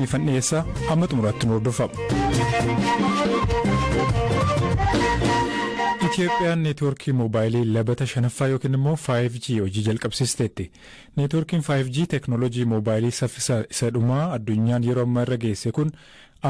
Ifan dhiyeessaa hamma xumuraatti nu hordofaa. Itoophiyaan neetwoorkii moobaayilii labata shanaffaa yookiin immoo 5G hojii jalqabsiisteetti. Neetwoorkiin 5G teeknooloojii moobaayilii saffisa isa dhumaa addunyaan yeroo ammaa irra geesse kun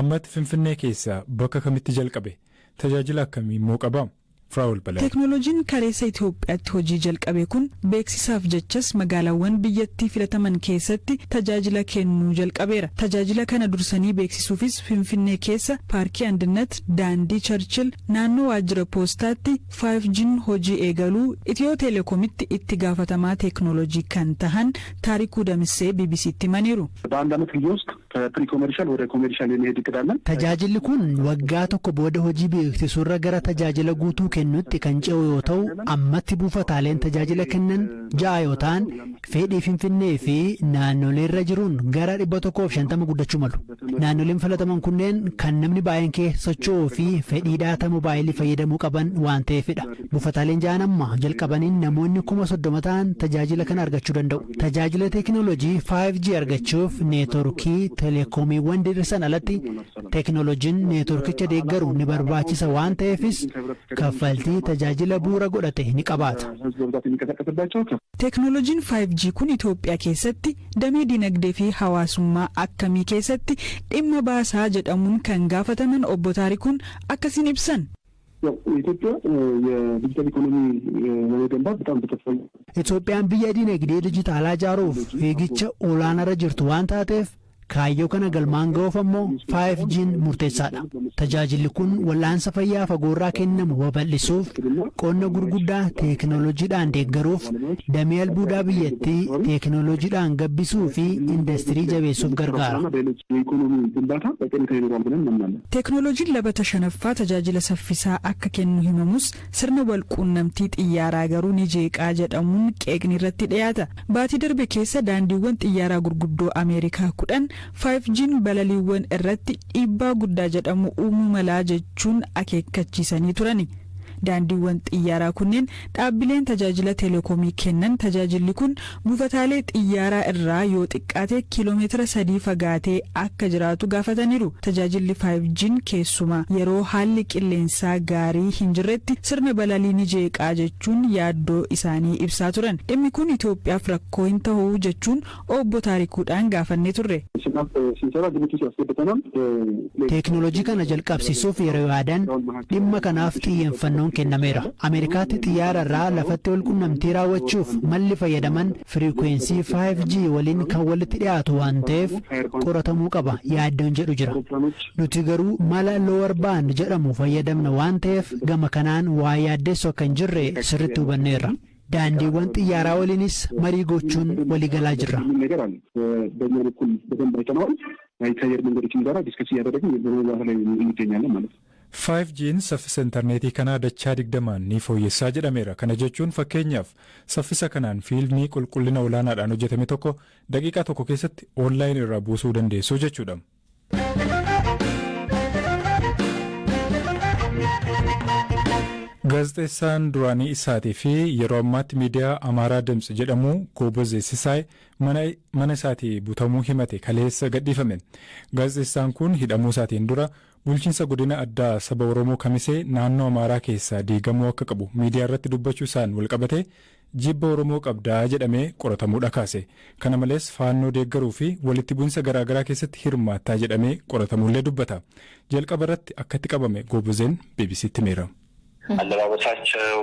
ammatti Finfinnee keessaa bakka kamitti jalqabe? Tajaajila akkamii immoo qaba? Firaa'ol Balaa. Teeknooloojiin kaleessa Itoophiyaatti hojii jalqabe kun beeksisaaf jechas magaalaawwan biyyattii filataman keessatti tajaajila kennuu jalqabeera. Tajaajila kana dursanii beeksisuufis Finfinnee keessa Paarkii Andinnat, Daandii Charchil, naannoo waajjira poostaatti 5G'n hojii eegaluu Itiyoo Teelekoomitti itti gaafatamaa teeknooloojii kan tahan Taarikuu Damissee BBC'tti himaniiru. በአንድ ዓመት ጊዜ ውስጥ ከፕሪ ኮመርሻል ወደ ኮመርሻል የመሄድ እቅድ አለን። Tajaajilli kun waggaa tokko booda hojii beeksisuurra gara tajaajila guutuu kennutti kan ce'u yoo ta'u, ammatti buufataaleen tajaajila kennan ja'a yoo ta'an, fedhii Finfinnee fi naannolee irra jiruun gara 150 guddachuu malu. Naannoleen filataman kunneen kan namni baay'een keessa socho'uu fi fedhii daataa moobaayilii fayyadamuu qaban waan ta'eefidha. Buufataaleen ja'an amma jalqabaniin namoonni 30,000 ta'an tajaajila kana argachuu danda'u. Tajaajila teekinooloojii 5G argachuuf neetworkii teleekoomiiwwan diriirsan alatti teekinooloojiin neetworkicha deeggaru ni barbaachisa waan ta'eefis kaffaltii tajaajila bu'uura godhate ni qabaata. ህዝብ በብዛት የሚንቀሳቀስባቸው Teeknooloojiin 5G kun Itoophiyaa keessatti damee dinagdee fi hawaasummaa akkamii keessatti dhimma baasaa jedhamuun kan gaafataman obbo Taarikuun akkasiin ibsan. ያው ኢትዮጵያ የዲጂታል ኢኮኖሚ ለመገንባት በጣም በተስፋ Itoophiyaan biyya dinagdee dijitaalaa ijaaruuf fiigicha olaanaarra jirtu waan taateef, kaayyoo kana galmaan ga'uuf ammoo 5G'n murteessaadha. Tajaajilli kun wal'aansa fayyaa fagoorraa kennamu babal'isuuf, qonna gurguddaa teekinooloojiidhaan deeggaruuf, damee albuudaa biyyattii teekinooloojiidhaan gabbisuu fi indastirii jabeessuuf gargaara. በሌሎች የኢኮኖሚ ግንባታ ጠቀሜታ ይኖራል ብለን እናምናለን። Teeknooloojiin labata shanaffaa tajaajila saffisaa akka kennu himamus, sirna walquunnamtii xiyyaaraa garuu ni jeeqaa jedhamuun qeeqni irratti dhiyaata. Baatii darbe keessa daandiiwwan xiyyaaraa gurguddoo Ameerikaa 10 5G'n balaliiwwan irratti dhiibbaa guddaa jedhamu uumuu malaa jechuun akeekkachiisanii turani. Daandiiwwan xiyyaaraa kunneen dhaabbileen tajaajila teelekoomii kennan tajaajilli kun buufataalee xiyyaaraa irraa yoo xiqqaate kiiloomeetira 3 fagaatee akka jiraatu gaafataniiru. Tajaajilli 5G'n keessumaa yeroo haalli qilleensaa gaarii hin jirretti sirna balalii ni jeeqaa jechuun yaaddoo isaanii ibsaa turan. Dhimmi kun Itoophiyaaf rakkoo hin ta'u jechuun obbo Taarikuudhaan gaafannee turre. ስንሰራ ግምት ውስጥ ያስገብተናል። Teeknooloojii kana jalqabsiisuuf yeroo yaadan dhimma kanaaf xiyyeeffannoon kennameera. Ameerikaatti xiyyaara irraa lafatti wal qunnamtii raawwachuuf malli fayyadaman firiikweensii 5G waliin kan walitti dhiyaatu waan ta'eef qoratamuu qaba yaaddoon jedhu jira. Nuti garuu mala lower band jedhamu fayyadamna waan ta'eef gama kanaan waa yaaddeessu akka hin jirre sirriitti hubanneerra. Daandiiwwan xiyyaaraa waliinis marii gochuun waliigalaa jirra. ነገር አለ። በእኛ በኩል በደንብ አይተነዋል። ከአየር መንገዶችም ጋር discuss እያደረግን በመግባት ላይ እንገኛለን ማለት ነው። 5G'n saffisa intarneetii kanaa dachaa 20n ni fooyyessaa jedhameera. Kana jechuun fakkeenyaaf saffisa kanaan fiilmii qulqullina olaanaadhaan hojjetame tokko daqiiqaa tokko keessatti online irraa buusuu dandeessu jechuudha. Gaazexeessaan duraanii isaatii fi yeroo ammaatti miidiyaa Amaaraa Dimtsi jedhamu Goobazee Sisaay mana isaatii butamuu himate kaleessa gadhiifame. Gaazexeessaan kun hidhamuu isaatiin dura bulchiinsa godina addaa saba Oromoo Kamisee naannoo Amaaraa keessaa diigamuu akka qabu miidiyaa irratti dubbachuu isaan walqabate jibba Oromoo qabdaa jedhamee qoratamuudha kaase. Kana malees faannoo deeggaruu fi walitti bu'insa garaagaraa keessatti hirmaattaa jedhamee qoratamuullee dubbata. Jalqaba irratti akkatti qabame Goobazeen BBCtti himeera. አለባበሳቸው፣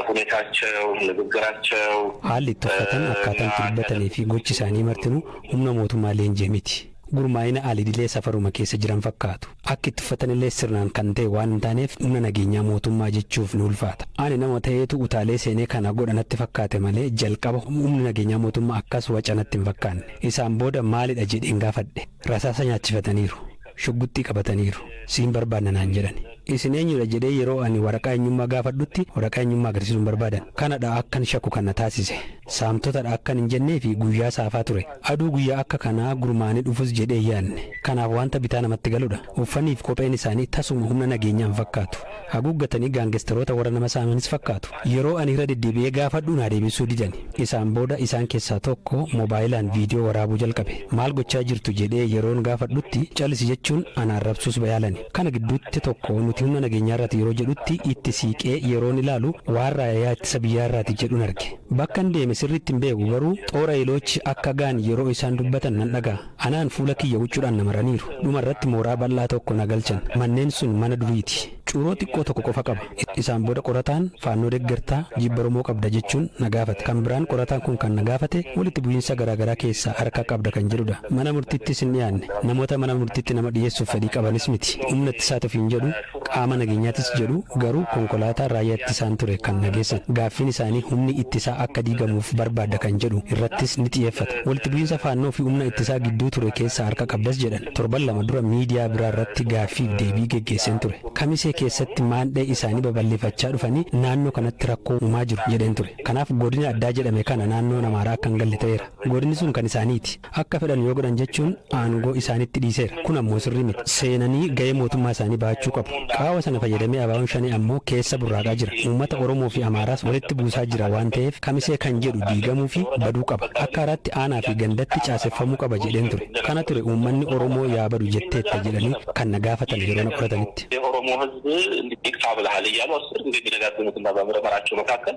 ሁኔታቸው፣ ንግግራቸው Haalli itti uffatan, akkaataan itti dubbatanii fi gochi isaanii martinuu humna mootummaa leenji'e miti. Gurmaa'ina alidilee safaruma keessa jiran fakkaatu. Akka itti uffatan illee sirnaan kan ta'e waan hin taaneef humna nageenyaa mootummaa jechuuf ni ulfaata. Ani nama ta'eetu utaalee seenee kana godha natti fakkaate malee jalqaba humni nageenyaa mootummaa akkas waca natti hin fakkaanne. Isaan booda maalidha jedheen gaafadhe. Rasaasa nyaachifataniiru. Shugguxxii qabataniiru. Siin barbaanna naan jedhani. Isin eenyudha jedhee yeroo ani waraqaa eenyummaa gaafadhutti waraqaa eenyummaa agarsiisuun barbaadan. Kanadha akkan shakku kana taasise. Saamtotadha akkan hin jennee fi guyyaa saafaa ture. Aduu guyyaa akka kanaa gurmaanii dhufus jedhee yaadne. Kanaaf wanta bitaa namatti galudha. Uffanii fi kopheen isaanii tasuma humna nageenyaan fakkaatu. Haguuggatanii gaangesteroota warra nama saamanis fakkaatu. Yeroo ani irra deddeebi'ee gaafadhu naa deebisuu didani. Isaan booda isaan keessaa tokko moobaayilaan viidiyoo waraabuu jalqabe. Maal gochaa jirtu jedhee yeroon gaafadhutti callisi jechuun ana arrabsuus bayaalani. Kana gidduutti tokko nuti humna nageenyaarraati yeroo jedhutti itti siiqee yeroon ilaalu waan raayyaa ittisa biyyaarraati jedhuun arge. Bakka hin deeme sirriitti hin beeku, garuu xoora iloochi akka gaan yeroo isaan dubbatan nan dhaga'a. Anaan fuula kiyya huccuudhaan na maraniiru. Dhuma irratti mooraa bal'aa tokko na galchan. Manneen sun mana duriiti. Cuuroo xiqqoo tokko qofa qaba. Isaan booda qorataan Faannoo deeggartaa, jibba Oromoo qabda jechuun na gaafate. Kan biraan qorataan kun kan na gaafate walitti bu'iinsa garaagaraa keessaa harka qabda kan jedhudha. Mana murtiittis hin dhiyaanne. Namoota mana murtiitti nama dhiyeessuuf fedhii qabanis miti. Humna ittisaati ofiin jedhu, qaama nageenyaatis jedhu, garuu konkolaataa raayyaa ittisaan ture kan na geessan. Gaaffiin isaanii humni ittisaa akka diigamuuf barbaadda kan jedhu irrattis ni xiyyeeffata. Walitti bu'iinsa Faannoo fi humna ittisaa gidduu ture keessaa harka qabdas jedhan. Torban 2 dura miidiyaa biraa irratti gaaffiif deebii geggeesseen ture. Kamisee keessatti maandhee isaanii babal'ifachaa dhufanii naannoo kanatti rakkoo uumaa jiru jedheen ture. Kanaaf godina addaa jedhame kana naannoon Amaaraa akka hin galle ta'eera. Godinni sun kan isaaniiti. Akka fedhan yoo godhan jechuun aangoo isaanitti dhiiseera. Kun ammoo sirrii miti. Seenanii gahee mootummaa isaanii bahachuu qabu. Qaawa sana fayyadamee ABO'n Shanee ammoo keessa burraaqaa jira. Uummata Oromoo fi Amaaraas walitti buusaa jira waan ta'eef Kamisee kan jedhu diigamuu fi baduu qaba. Akka haaraatti aanaa fi gandatti caaseffamuu qaba jedheen ture. Kana ture uummanni Oromoo yaa badu jetteetta jedhanii kan na gaafatan yeroo na qoratanitti. የኦሮሞ ሕዝብ እንዲጥፋ ብለሃል እያሉ 10 ጊዜ ቢደጋግሙትና በምርመራቸው መካከል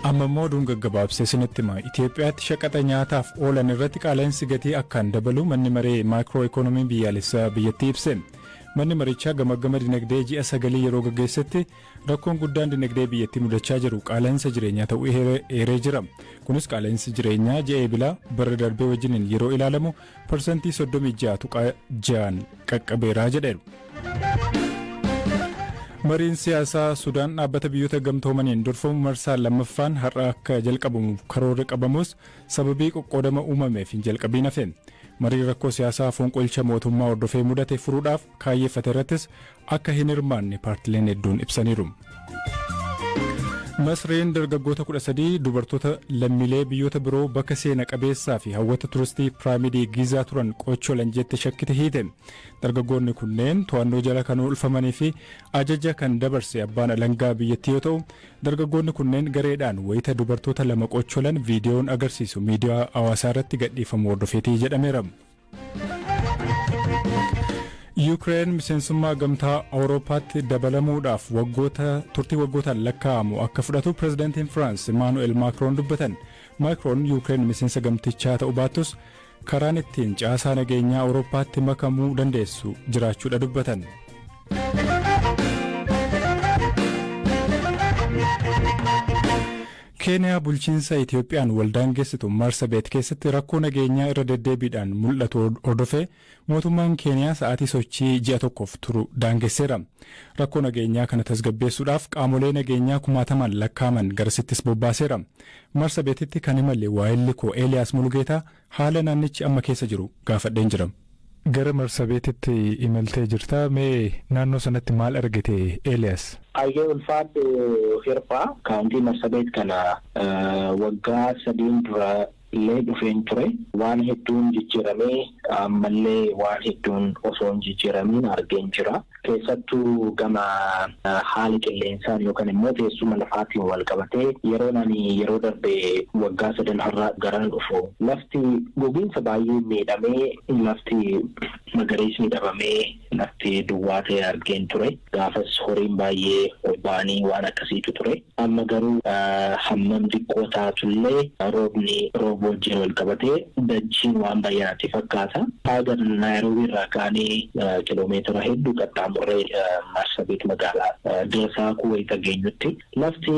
Amma immoo oduun gaggabaabsee isinitti hima. Itoophiyaatti shaqaxa nyaataaf oolan irratti qaala'insi gatii akkaan dabalu manni maree maakiroo ikoonoomii biyyaalessaa biyyattii ibse. Manni marichaa gamaggama dinagdee ji'a 9 yeroo gaggeessetti rakkoon guddaan dinagdee biyyattii mudachaa jiru qaala'insa jireenyaa ta'uu eeree jira. Kunis qaala'insi jireenyaa ji'a Eebilaa bara darbee wajjiniin yeroo ilaalamu 36.6% qaqqabeeraa jedheeru. Mariin siyaasaa Sudaan dhaabbata Biyyoota Gamtoomaniin durfamu marsaa lammaffaan har'a akka jalqabamuuf karoorri qabamus sababii qoqqoodama uumameef hin jalqabiin hafe. Marii rakkoo siyaasaa fonqolcha mootummaa hordofee mudate furuudhaaf kaayyeeffate irrattis akka hin hirmaanne paartileen hedduun ibsaniiru. Masriin dargaggoota 13 dubartoota lammiilee biyyoota biroo bakka seena qabeessaa fi hawwata turistii piraamidii Giizaa turan qocholan jette shakkite hiite. Dargaggoonni kunneen to'annoo jala kan oolfamanii fi ajaja kan dabarse abbaan alangaa biyyattii yoo ta'u, dargaggoonni kunneen gareedhaan wayita dubartoota lama qocholan viidiyoon agarsiisu miidiyaa hawaasaa irratti gadhiifamu hordofeetii jedhameera. Yuukireen miseensummaa Gamtaa Awurooppaatti dabalamuudhaaf waggoota turtii waggootaan lakkaa'amu akka fudhatu pirezidaantiin Firaans Imaanu'eel Maakroon dubbatan. Maakroon Yuukireen miseensa gamtichaa ta'uu baattus karaan ittiin caasaa nageenyaa Awurooppaatti makamuu dandeessu jiraachuudha dubbatan. Keeniyaa bulchiinsa Itiyoophiyaan waldaan geessitu Marsabeet keessatti rakkoo nageenyaa irra deddeebiidhaan mul'atu hordofee mootummaan Keeniyaa sa'aatii sochii ji'a tokkoof turu daangesseera. Rakkoo nageenyaa kana tasgabbeessuudhaaf qaamolee nageenyaa kumaatamaan lakkaa'aman garasittis bobbaaseera. Marsabeetitti kan imalle waayilli koo Eeliyaas Mulugeetaa haala naannichi amma keessa jiru gaafadheen jira. Gara Marsabeetitti imaltee jirta. Mee naannoo sanatti maal argite, Eeliyaas? Ayyee, ulfaadhu Hirphaa. Kaawuntii Marsabeet kana waggaa 3n dura illee dhufeen ture. Waan hedduun jijjiiramee, ammallee waan hedduun osoo hin jijjiiramiin argeen jira. Keessattuu gama haala qilleensaan yookaan immoo teessuma lafaatiin wal qabatee, yeroon ani yeroo darbe waggaa sadan har'a garan dhufu lafti gogiinsa baay'ee miidhamee, lafti magariisni dhabamee, lafti duwwaa ta'e argeen ture. Gaafas horiin baay'ee bobba'anii waan akkasiitu ture. Amma garuu hammam xiqqoo taatullee roobni rooba wajjin wal qabatee dachiin waan baay'ee fakkaata. Haga Naayiroobii irraa kaanee kiloomeetira hedduu qaxxaamurree Marsabeet magaalaa Dirsaakuu wayita geenyutti lafti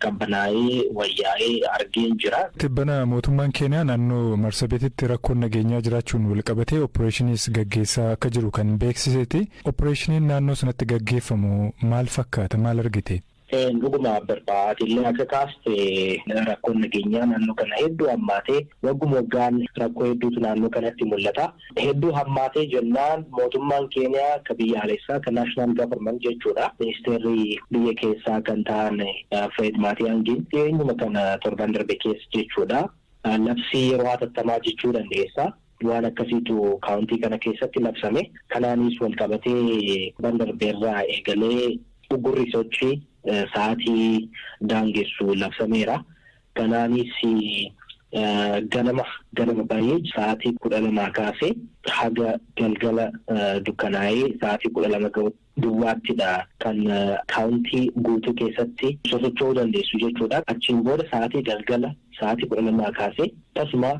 qabbanaa'ee wayyaa'ee argeen jira. Tibbana mootummaan Keeniyaa naannoo Marsabeetitti rakkoon nageenyaa jiraachuun wal qabatee opereeshiniis gaggeessaa akka jiru kan beeksiseeti. Opereeshiniin naannoo sanatti gaggeeffamu maal fakkaata? Maal argite? Dhuguma barbaatillee akka kaaste, rakkoon nageenyaa naannoo kana hedduu hammaatee, wagguma waggaan rakkoo hedduutu naannoo kanatti mul'ata. Hedduu hammaatee jennaan, mootummaan Keeniyaa akka biyyaalessaa, kan national government jechuudha. Ministeerri biyya keessaa kan ta'an Fred Maatiyaangiin dhiyeenyuma kana, torban darbe keessa jechuudha, labsii yeroo hatattamaa jechuu dandeessa. Waan akkasiitu kaawuntii kana keessatti labsame. Kanaanis wal qabatee torban darbeerraa eegalee ugurri sochii sa'aatii daangessu labsameera. Kanaanis ganama ganama baay'ee sa'aatii 12 kaasee haga galgala dukkanaa'ee sa'aatii 12 ga'u duwwaattidha kan kaawuntii guutuu keessatti sosocho'uu dandeessu jechuudha. Achiin booda sa'aatii galgala sa'aatii 12 kaasee tasuma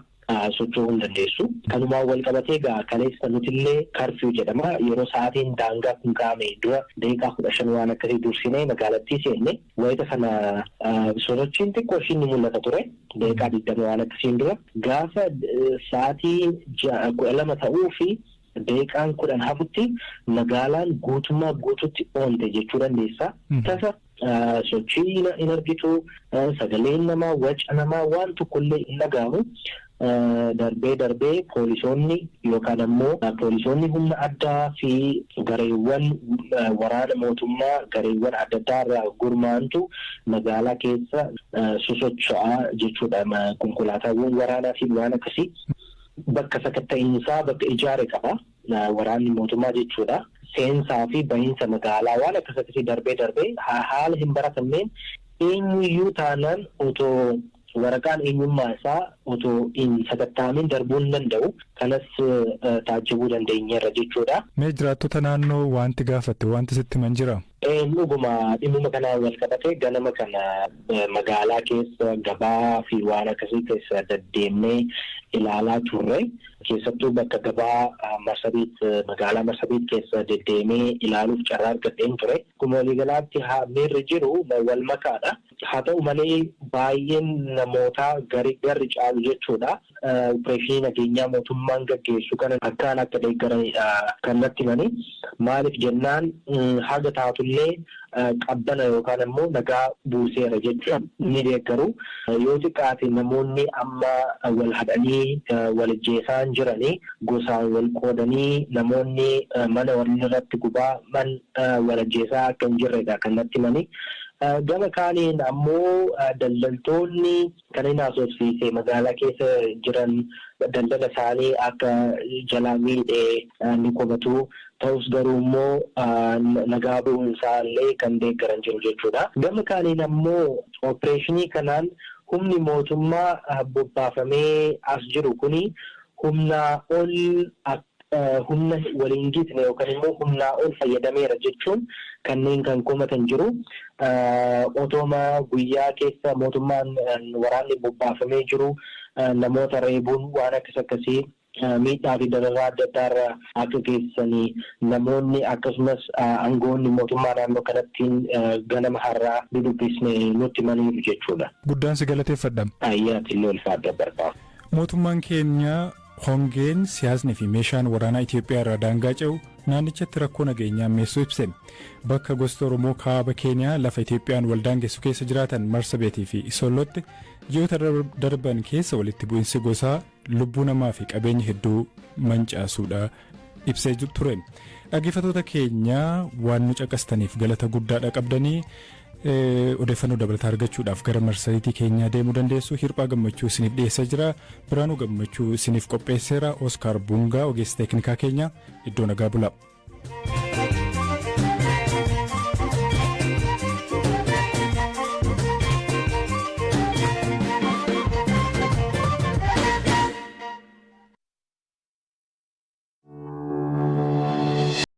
socho'uu hin dandeessu. Kanumaan wal qabatee egaa kaleessa nutillee curfew jedhama. Yeroo sa'aatiin daangaa kun kaa'ame dura daqiiqaa 15 waan akkasii dursinee magaalattii seenne. Wayita sana sosochiin xiqqoo ishiin ni mul'ata ture. Daqiiqaa 20 waan akkasiin dura. Gaafa sa'aatii 12 ta'uu fi daqiiqaan 10 hafutti magaalaan guutummaa guututti oonte jechuu dandeessa. Tasa sochii hin argitu, sagaleen namaa, waca namaa waan tokkollee hin dhaga'amu. Darbee darbee poolisoonni yookaan ammoo poolisoonni humna addaa fi gareewwan waraana mootummaa, gareewwan adda addaa irraa gurmaa'antu magaalaa keessa sosocho'aa jechuudha. Konkolaataawwan waraanaa fi waan akkasii bakka sakatta'iinsaa bakka ijaare qaba. Waraanni mootummaa jechuudha. Seensaa fi bahiinsa magaalaa waan akkas akkasii darbee darbee haala hin baratamneen eenyuyyuu taanaan otoo waraqaan eenyummaa isaa otoo hin sakatta'amin darbuu hin danda'u. Kanas taajjabuu dandeenyeerra jechuudha. Mee jiraattota naannoo wanti gaafatte, wanti sitti himan jira? Dhuguma, dhimmuma kanaan wal qabate ganama kana magaalaa keessa gabaa fi waan akkasii keessa deddeemnee ilaalaa turre. Keessattuu bakka gabaa Marsabiit, magaalaa Marsabiit keessa deddeemee ilaaluuf carraa argadheen ture. Akkuma waliigalaatti miirri jiru wal makaadha. Haa ta'u malee, baay'een namootaa, garri caalu jechuudha, opereeshinii nageenyaa mootummaan gaggeessu kana akkaan akka deeggaranidha kan natti himani. Maaliif jennaan, haga taatullee qabbana yookaan immoo nagaa buuseera jechuun ni deeggaru. Yoo xiqqaate namoonni amma wal hadhanii wal ajjeesaan jiranii, gosaan wal qoodanii namoonni mana walirratti gubaa man wal ajjeesaa akka hin jirredha kan natti himani. Gama kaaniin ammoo daldaltoonni kan inni haasofsiise magaalaa keessa jiran daldala isaanii akka jalaa miidhee ni komatu. Ta'us garuu immoo nagaa bu'uunsaa illee kan deeggaran jiru jechuudha. Gama kaaniin ammoo opereeshinii kanaan humni mootummaa bobbaafamee as jiru kuni humnaa ol, humna waliin gitne yookaan immoo humnaa ol fayyadameera jechuun kanneen kan komatan jiru. Otooma guyyaa keessa mootummaan waraanni bobbaafamee jiru namoota reebuun waan akkas akkasii miidhaa fi dararaa adda addaarra akka geessisanii namoonni akkasumas aangoonni mootummaa naannoo kanatti ganama har'aa dudubbisne nutti himaniiru jechuudha. Guddaan si galateeffadha. Ayyaati illee ulfaadha barbaadu. Mootummaan keenya hongeen, siyaasni fi meeshaan waraanaa Itoophiyaa irraa daangaa ce'u naannichatti rakkoo nageenyaa ammeessuu ibse. Bakka gosti Oromoo kaaba Keeniyaa lafa Itoophiyaan wal daangessu keessa jiraatan Marsabeetii fi Isollootti ji'oota darban keessa walitti bu'insi gosaa lubbuu namaa fi qabeenya hedduu mancaasuudha ibsee ture. Dhaggeeffattoota keenya, waan nu caqastaniif galata guddaadha qabdanii. Odeeffannoo dabalataa argachuudhaaf gara marsariitii keenyaa deemuu dandeessu. Hirphaa Gammachuu isiniif dhiyeessaa jira. Biraanuu Gammachuu isiniif qopheesseera. Oskaar Bungaa ogeessa teeknikaa keenya. Iddoo nagaa bula.